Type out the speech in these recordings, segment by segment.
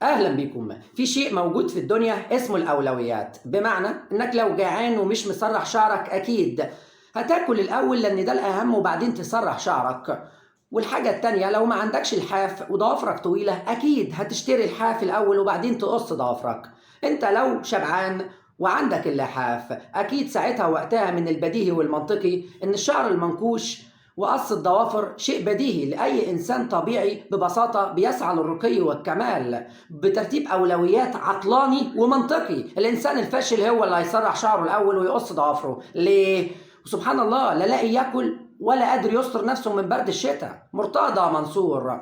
اهلا بيكم. في شيء موجود في الدنيا اسمه الاولويات، بمعنى انك لو جعان ومش مسرح شعرك اكيد هتاكل الاول لان ده الاهم وبعدين تسرح شعرك. والحاجة التانية لو ما عندكش لحاف وضوافرك طويلة اكيد هتشتري لحاف الاول وبعدين تقص ضوافرك. انت لو شبعان وعندك اللحاف اكيد ساعتها وقتها من البديهي والمنطقي ان الشعر المنكوش وقص الضوافر شيء بديهي لأي إنسان طبيعي ببساطة بيسعى للرقي والكمال بترتيب أولويات عقلاني ومنطقي. الإنسان الفاشل هو اللي هيسرح شعره الأول ويقص ضوافره، ليه؟ وسبحان الله لا لاقي ياكل ولا قادر يستر نفسه من برد الشتاء. مرتضى منصور،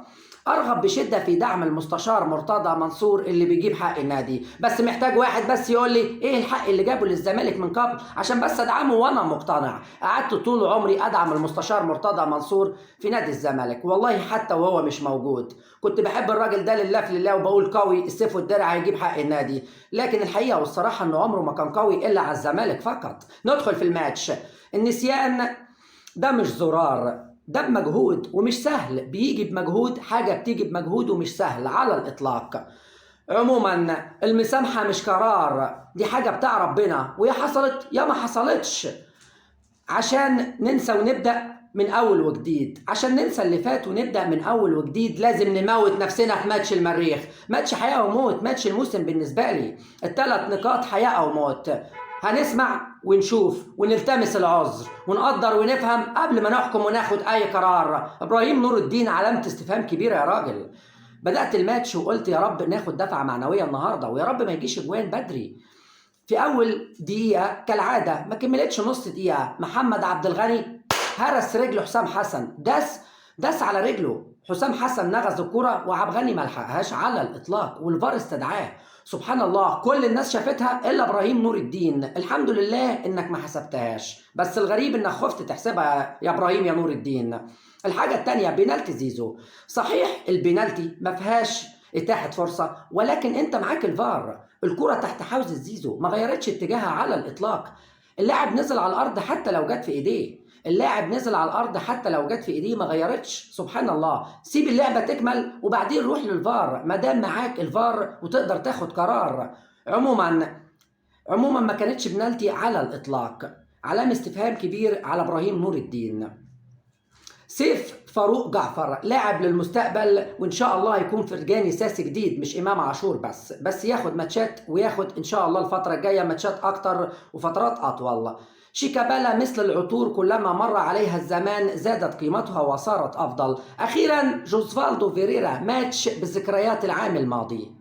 أرغب بشدة في دعم المستشار مرتضى منصور اللي بيجيب حق النادي، بس محتاج واحد بس يقول لي إيه الحق اللي جابه للزمالك من قبل عشان بس أدعمه وأنا مقتنع. قعدت طول عمري أدعم المستشار مرتضى منصور في نادي الزمالك، والله حتى وهو مش موجود كنت بحب الراجل ده لله في لله وبقول قوي السيف والدرع هيجيب حق النادي، لكن الحقيقة والصراحة إنه عمره ما كان قوي إلا على الزمالك فقط. ندخل في الماتش. النسيان ده مش زرار، ده بمجهود ومش سهل، بيجي بمجهود، حاجة بتيجي بمجهود ومش سهل على الإطلاق. عموما المسامحة مش قرار، دي حاجة بتاع ربنا، ويا حصلت يا ما حصلتش. عشان ننسى ونبدأ من أول وجديد، عشان ننسى اللي فات ونبدأ من أول وجديد لازم نموت نفسنا في ماتش المريخ، ماتش حياة وموت، ماتش الموسم بالنسبة لي، الثلاث نقاط حياة أو موت. هنسمع ونشوف ونلتمس العذر ونقدر ونفهم قبل ما نحكم وناخد أي قرار. إبراهيم نور الدين علامة استفهام كبيرة يا راجل. بدأت الماتش وقلت يا رب ناخد دفعة معنوية النهاردة ويا رب ما يجيش اجوان بدري. في أول دقيقة كالعادة ما كملتش نص دقيقة محمد عبد الغني هرس رجله حسام حسن، داس على رجله حسام حسن، نغز الكرة وعبد الغني ما لحقهاش على الإطلاق والفار استدعاه. سبحان الله كل الناس شافتها إلا إبراهيم نور الدين. الحمد لله إنك ما حسبتهاش، بس الغريب إنك خفت تحسبها يا إبراهيم يا نور الدين. الحاجة التانية بينالتي زيزو، صحيح البينالتي ما فيهاش إتاحة فرصة، ولكن أنت معاك الفار، الكرة تحت حوزة زيزو ما غيرتش اتجاهها على الإطلاق. اللاعب نزل على الأرض حتى لو جت في إيديه، اللاعب نزل على الارض حتى لو جت في ايديه ما غيرتش. سبحان الله، سيب اللعبة تكمل وبعدين روح للفار ما دام معاك الفار وتقدر تاخد قرار. عموما ما كانتش بنالتي على الاطلاق. علامة استفهام كبير على ابراهيم نور الدين. سيف فاروق جعفر لاعب للمستقبل وان شاء الله هيكون فرجاني ساسي جديد، مش امام عاشور بس ياخد ماتشات وياخد ان شاء الله الفترة الجاية ماتشات اكتر وفترات اطول. شيكابالا مثل العطور كلما مر عليها الزمان زادت قيمتها وصارت افضل. اخيرا جوزفالدو فيريرا ماتش بذكريات العام الماضي.